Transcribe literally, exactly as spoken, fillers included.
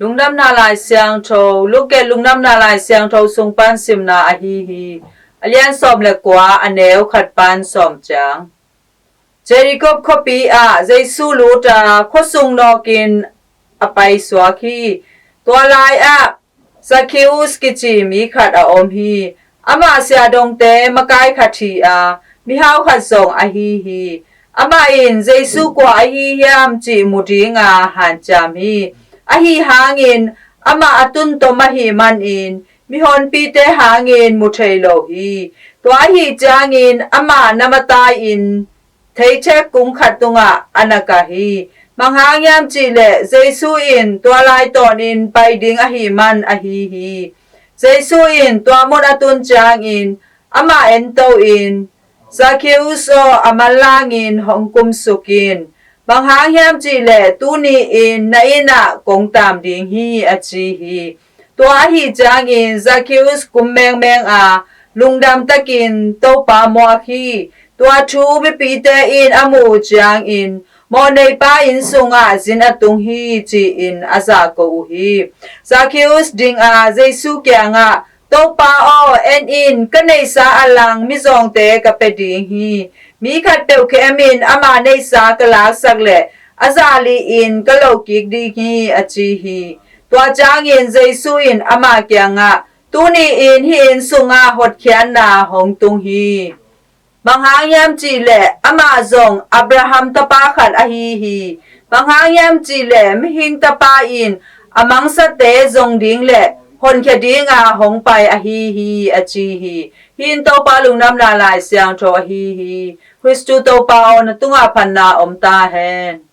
Lungdamna Lai Siangtho, Luke Lungdamna Lai Siangtho sung pan simna ahi hi. A lian sawm le kua, a neu khat pan sawm ciang. Jericho khuapi ah Jesu lut a, khuasung nawkin a paisuak hi. Tua lai-ah Zacchaeus kici mi khat a om hi. Amah siahdongte makai khat hi a, mihau khat zong ahi hi. Amah in Jesu kua ahi hiam cih mu dinga hanciam hi. Ahi hangin amah a tuntom ahih manin mihonpite hangin mu thei lo hi. Tua ahi ciangin amah na matai-in theithek kung khat tungah a na kah hi. Bang hang hiam cihleh Jesu in tua lai tawnin pai ding ahih man ahi hi. Jesu in tua mun a tun ciangin amah ento-in, "Zacchaeus aw, a manlangin hong kumsuk in. Bang hang hiam cihleh tuni-in na innah kong taam ding hi," a ci hi. Tua ahi ciangin Zacchaeus kum mengmeng a, lungdam takin Topa muak hi. Tua thu mipite in a muh uh ciangin, "Mawhneipa inn sungah zin a tung hi," ci-in a zahko uh hi. Zacchaeus ding a, Jesu kiangah, "Topa aw, en in, ka neihsa a lang mizawngte ka pia ding hi. Mi khatpeuh khemin ama neihsa ka laksak leh a zah li-in ka lohkik ding hi," a ci hi. Tua ciangin Jesu in amah kiangah, "Tuni-in hih inn sungah hotkhiatna hong tung hi. Bang hang hiam cihleh amah zong Abraham tapa khat ahi hi. Bang hang hiam cihleh Mihing Tapa in a mangsate zong ding le honkhia dinga hong pai ahi hi," a ci hi. Hih in Topa Lungdamna Lai Siangtho ahi hi. Khristu Topa aw, na tungah phatna om ta hen.